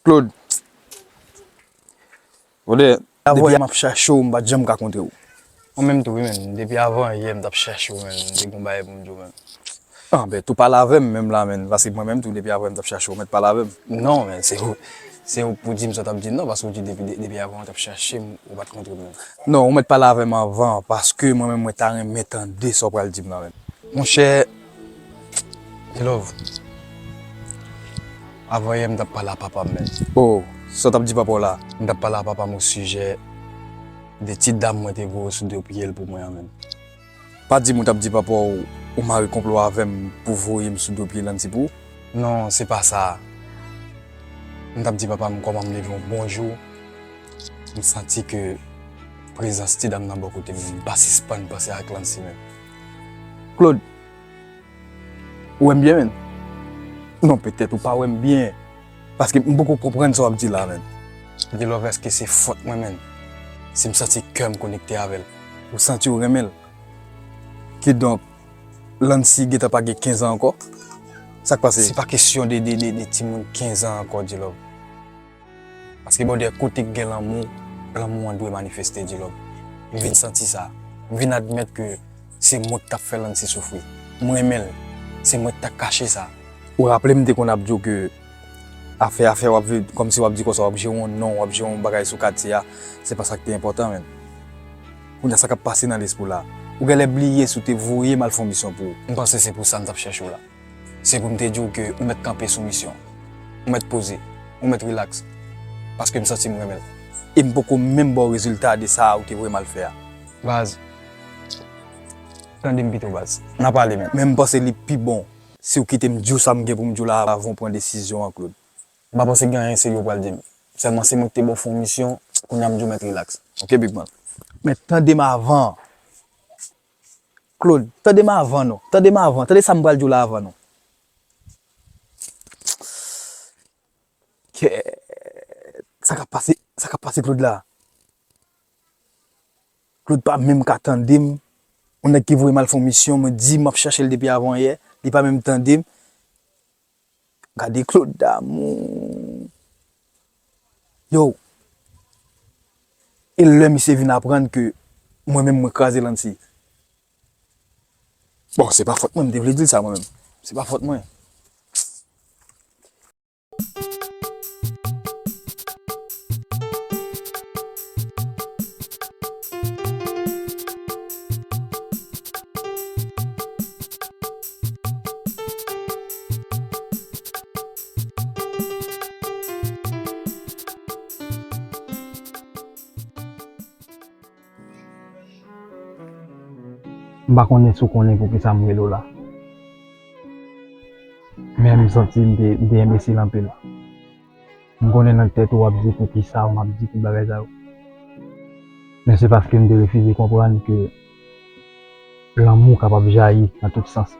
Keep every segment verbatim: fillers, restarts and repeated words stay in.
Claude. Brother, depi avan yè m ap chache w, m pa t janm ka kontre w. Mwen menm tou, wi, menn. Depi avan yè, m t ap chache w, menn. M te gon bagay pou m di w, menn. Ah, ben, tou pale avè m menm la, menn. Paske mwen menm tou, depi avan yè, m t ap chache w, mèt pale avè m. Non, men, se ou, se ou pou di m sa w t ap di m, non, paske ou di depi, de- depi avan w t ap chache m, ou pa t kontre m, menn. Non, ou mèt pale avè m avan, paske mwen menm, mwen ta renmen tande sa w pral di m la, menn. Monchè, Love, avan yè m t ap pale a papa m, menn. Oh, sa w t ap di papa w la? M t ap pale a papa m osijè de ti dam mwen te voye sou do pye l pou mwen an, menn. Pa di m ou t ap di papa w ou mare konplo avè m pou voye m sou do pye Lancy pou ou? Non, se pa sa. M t ap di papa m kòman m leve yon bon jou, m santi ke prezans ti dam nan bò kote m, m pa sispann panse ak Lancy menm. Claude, ou wè m byen, menn? Non, petèt ou pa wè m byen, paske m poko konprann sa w ap di la, menn. Di Love, èske se fòt mwen, menn, si m santi kè m konekte avè l? Ou santi w renmen l? Kidonk, Lancy gentan pa gen kenz an ankò? Sa k pase? Se pa kesyon de, de, de, de timoun kenz an ankò, Dilove. Paske, brother, kote k gen lanmou, lanmou an dwe manifeste, Dilove. M vin santi sa. M vin admèt ke se mwen k t ap fè Lancy soufri. M renmen l. Se mwen k t ap kache sa. Ou raple m te konn ap di w ke afè, afè w ap viv, kòmsi w ap di konsa, w ap jere yon non, w ap jere yon bagay sou katye a, se pa sa k te enpòtan, menn. Kounye a, sa k ap pase nan lespri w la? Ou genlè bliye si w te voye m al fè yon misyon pou ou. M panse se pou sa m t ap chèche w la. Se pou m te di w ke ou mèt kanpe sou misyon. Ou mèt poze. Ou mèt rilaks. Paske m santi m renmen l. E m poko menm ba w rezilta de sa a ou te voye m al fè a. Baz, tande m pito, baz. N a pale, menn. Men m panse li pi bon si w kite m di w sa m gen pou m di w la avan w pran desizyon an, Claude. M pa panse gen anyen serye w pral di m. Sèlman se mwen ki te ba w fè yon misyon, kounye a m di w mèt rilaks. Ok, big man. Men tande m avan. Claude, tande m avan non. Tande m avan. Tande sa m pral di w la avan non. Kèt. Sa k ap pase, sa k ap pase Claude la? Claude pa menm ka tande m. Yon nèg ki voye m al fè yon misyon, mwen di m ap chèche l depi avan yè, li pa menm tande m. Gade Claude damou. Yo. E lè misye vin aprann ke mwen menm mwen kraze Lancy. Bon, se pa fòt mwen, m te vle di l sa mwen menm. Se pa fòt mwen. M pa konnen si w konnen poukisa m rele w la. Men m santi m te, m te enbesil anpil. M konnen nan tèt ou w ap di poukisa m ap di tout bagay sa yo. Men se paske m te refize konprann ke lanmou kapab jayi nan tout sans.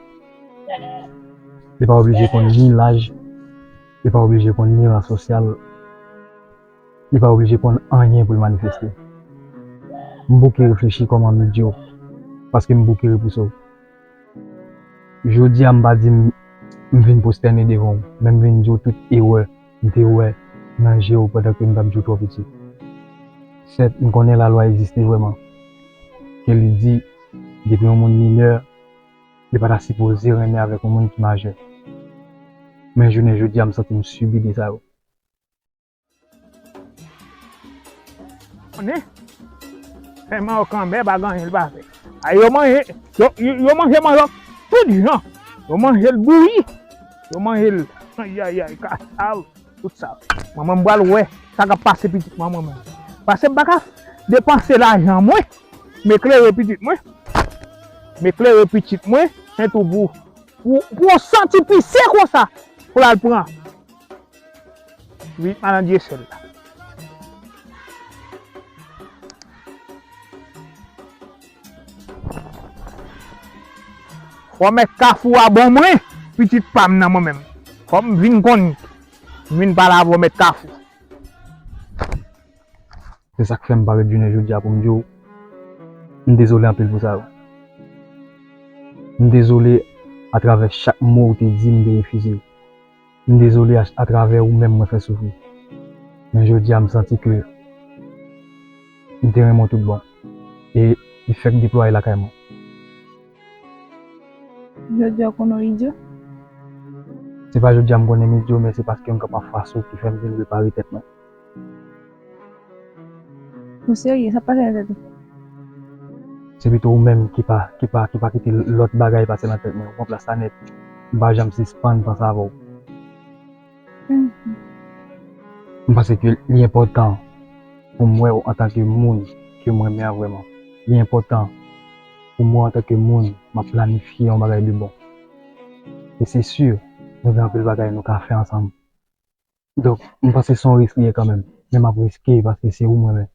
Li pa oblije konn ni laj, li pa oblije konn ni ran sosyal, li pa oblije konn anyen pou l manifeste. M bouke reflechi kòman m di w, paske m bouke repouse w. Jodi a, m pa di m, m vin pwostène devan w, men m vin di w tout erè m te wè nan je w pandan ke m t ap di w twò piti. Sèt, m konnen lalwa egziste vrèman, ke li di, depi yon moun minè, li pa ta sipoze renmen avèk yon moun ki majè. Men jounen jodi a, m santi m sibi de sa yo. Konnen? Fè manyo kanbè, pa gen anyen l pa fè. A, yo manje, yo, yo, yo manje manyo tout jan. Yo manje l bouyi. Yo manje l, ayayay, kasav, tout sa. Manman m pral wè sa k ap pase pitit mwen mwen menm. Paske m pa ka depanse lajan mwen, m eklere pitit mwen. M eklere pitit mwen, men tou pou, pou, pou yon santi pise konsa, pou l al pran. Wi, malandye sèl la. Fò mèt kafou a ban mwen, pitit pa m nan mwen menm. Fò m vin konn, m vin pale avè w mèt kafou. Se sa k fè m parèt jounen jodi a pou m di w, m dezole anpil pou sa yo. M dezole atravè chak mo ou te di m, m te refize yo. M dezole a, atravè ou menm mwen fè soufri. Men jodi a, m santi ke m te renmen w tout bon. E li fèk deplwaye lakay mwen. Jodi a, w konnen w idyo? Se pa jodi a m konnen m idyo, men se paske m kanpe anfas ou ki fè m vin repare tèt mwen. Ou serye? Sa k pase nan tèt ou? Se pito ou menm ki pa, ki pa, ki pa kite lòt bagay pase nan tèt mwen. Ou pran plas la nèt. M pa janm sispann panse avè w. Mhm. M panse ke li enpòtan pou m wè w antanke moun ke m renmen an vrèman. Li enpòtan pou m wè w antanke moun m ap planifye yon bagay de bon. E se si, nou gen anpil bagay nou ka fè ansanm. Donk, m panse se yon risk li ye kanmenm. Men m ap riske paske se ou m renmen.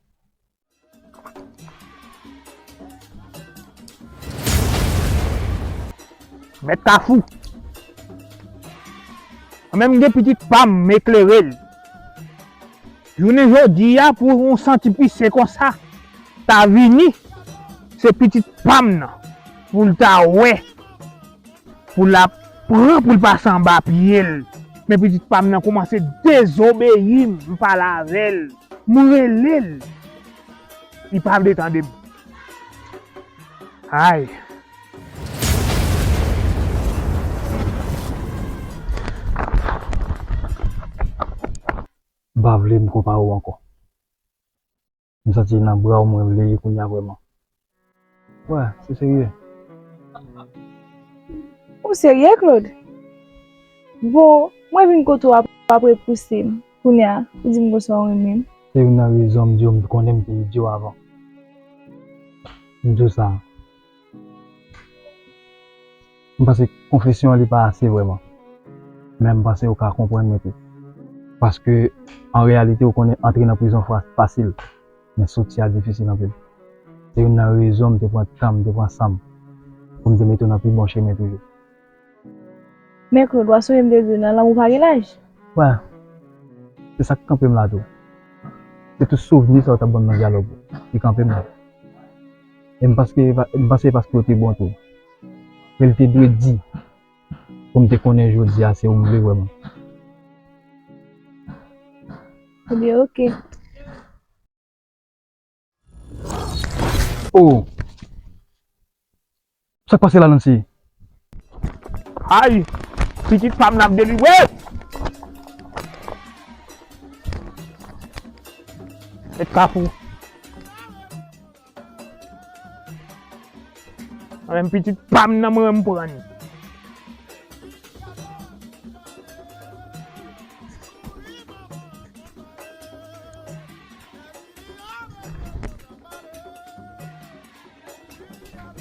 Mèt Kafou. Mwen menm m gen pitit pa m, m eklere l. Jounen jodi a, pou yon santi pise konsa ta vini, se pitit pa m nan, pou l ta wè, pou l ap pran, pou l pase anba pye l. Men pitit pa m nan kòmanse dezobeyi m, m pale avè l, m rele l. Li pa vle tande m. Ay. M pa vle m konpare w ankò. M santi nan bra w mwen vle ye kounye a vrèman. Wè, se serye. Ou serye, Claude? Bon, mwen vin kote w ap, ap repouse m. Kounye a, ou di m konsa w renmen m. Se youn nan rezon m di w m konnen m te idyo avan. M di w sa. M panse konfesyon an li pa ase vrèman. Men m panse ou ka konprann mwen tou. Paske, an reyalite, ou konnen antre nan prizon fa-, fasil, men soti a difisil anpil. Se youn nan rezon m te pran tan, m te pran san m, pou m te mete w nan pi bon chemen toujou. Men Claude, w ap sonje m te di w nan lanmou pa gen laj. Wè, se sa k kanpe m la tou. Se tout souvni sa w t ap ban m nan dyalòg ou ki kanpe m la. E m paske, m panse paske w te bon tou. Men l te dwe di, pou m te konnen jodi a se ou m vle vrèman. Ebyen, oke. Oh! Sa k pase la, Nancy? Ay! Pitit pa m nan ap delivre! Mèt Kafou. Mwen menm pitit pa m nan mwen menm pran.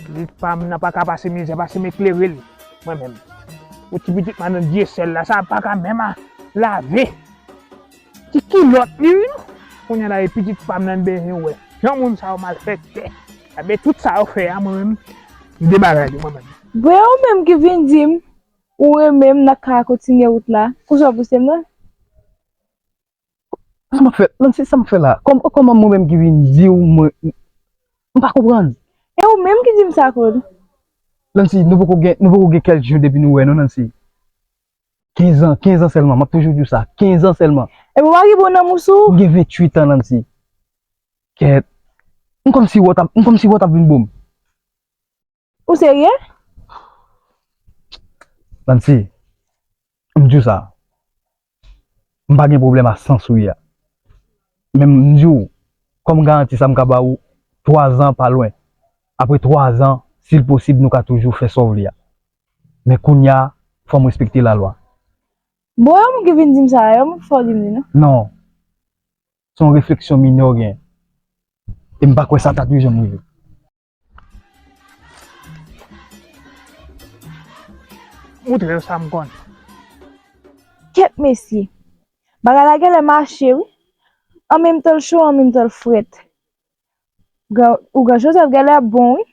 Pitit pa m nan pa ka pase mizè, pase m eklere l. Mwen menm. Ou ti pitit madan Dyesèl la, sa pa ka menm a lave. Ti kilòt li wi non. Kounye a la e pitit pa m nan bezwen wè. Jan moun sa yo malfektè. Ebyen tout sa yo fè a mwen menm, m debare li mwen menm. Bon, e ou menm ki vin di m ou renmen m, n ap ka kontinye wout la. Konsa w pouse m nan? Sa m ap fè, Nancy, sa m ap fè la? Kòm, kòman mwen menm ki vin di w mwen, m pa konprann. E ou menm ki di m sa, Claude? Nancy, nou poko gen, nou poko gen kèk jou depi nou wè non, Nancy. Kenz an, kenz an sèlman, m ap toujou di w sa, kenz an sèlman. Epi w pa gen bon nanm ou sou ou? M gen venntuit an, Nancy. Kèt. M kòmsi wè w t ap, m kòmsi wè w t ap vin bo m. Ou serye? Nancy, m di w sa. M pa gen pwoblèm a sans ou ye a. Men m di w, kòm garanti sa m ka ba ou, twa zan pa lwen. Apre twa zan, si l posib, nou ka toujou fè sa w vle a. Men kounye a, fò m respekte lalwa. Bon, e ou menm ki vin di m sa a, e ou menm ki fè w di m li non? Non. Se yon refleksyon minè w gen. E m pa kwè sa ta dwe janm rive. Montre yo sa m konn. Kèt mesye. Bagay la genlè mache wi. An menm tan l cho, an menm tan l frèt. Gran, ougan Joseph genlè ap bon wi.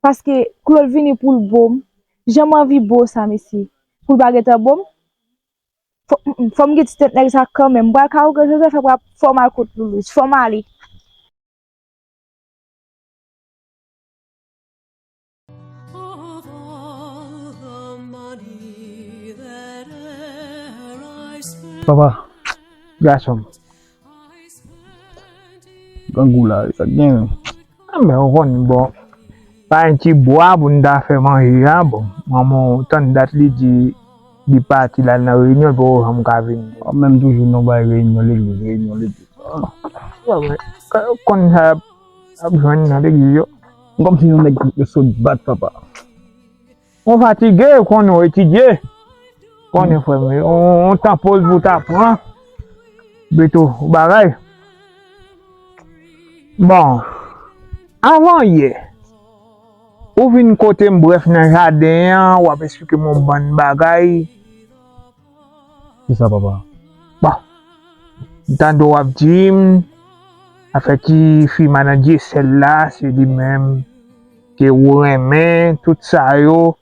Paske Claude vini pou l bo m. Jan m anvi bo sa mesye. Pou l pa gentan bo m. Fò, mm, mm, fò m gen ti tèt nèg sa kanmenm. M pral ka ougan Joseph, fò m al kot Loulouz. Fò m ale. Papa, gason m, Grangou la, sa k gen? Anben, ou konn, bon, pa yon ti bwa pou n ta fè manje a, bon, manman w tann dat li di li pati la nan reyinyon, li poko janm ka vini. Ou menm toujou nan bay reyinyon legliz, reyinyon legliz. Konn sa ap jwenn nan legliz yo. Kòmsi yon nèg yo sot bat papa. Ou fatige, ou konnen ou etidye. Konnen frè m, yon tan poz pou ta pran. Beto, ou bagay. Bon, avan yè, ou vin kote m, brèf, nan jaden an, w ap esplike m yon bann bagay. Kisa papa? Bon, m tande w ap di m, afè ti fi madan Dyesèl la, se li menm ke ou renmen, tout sa yo.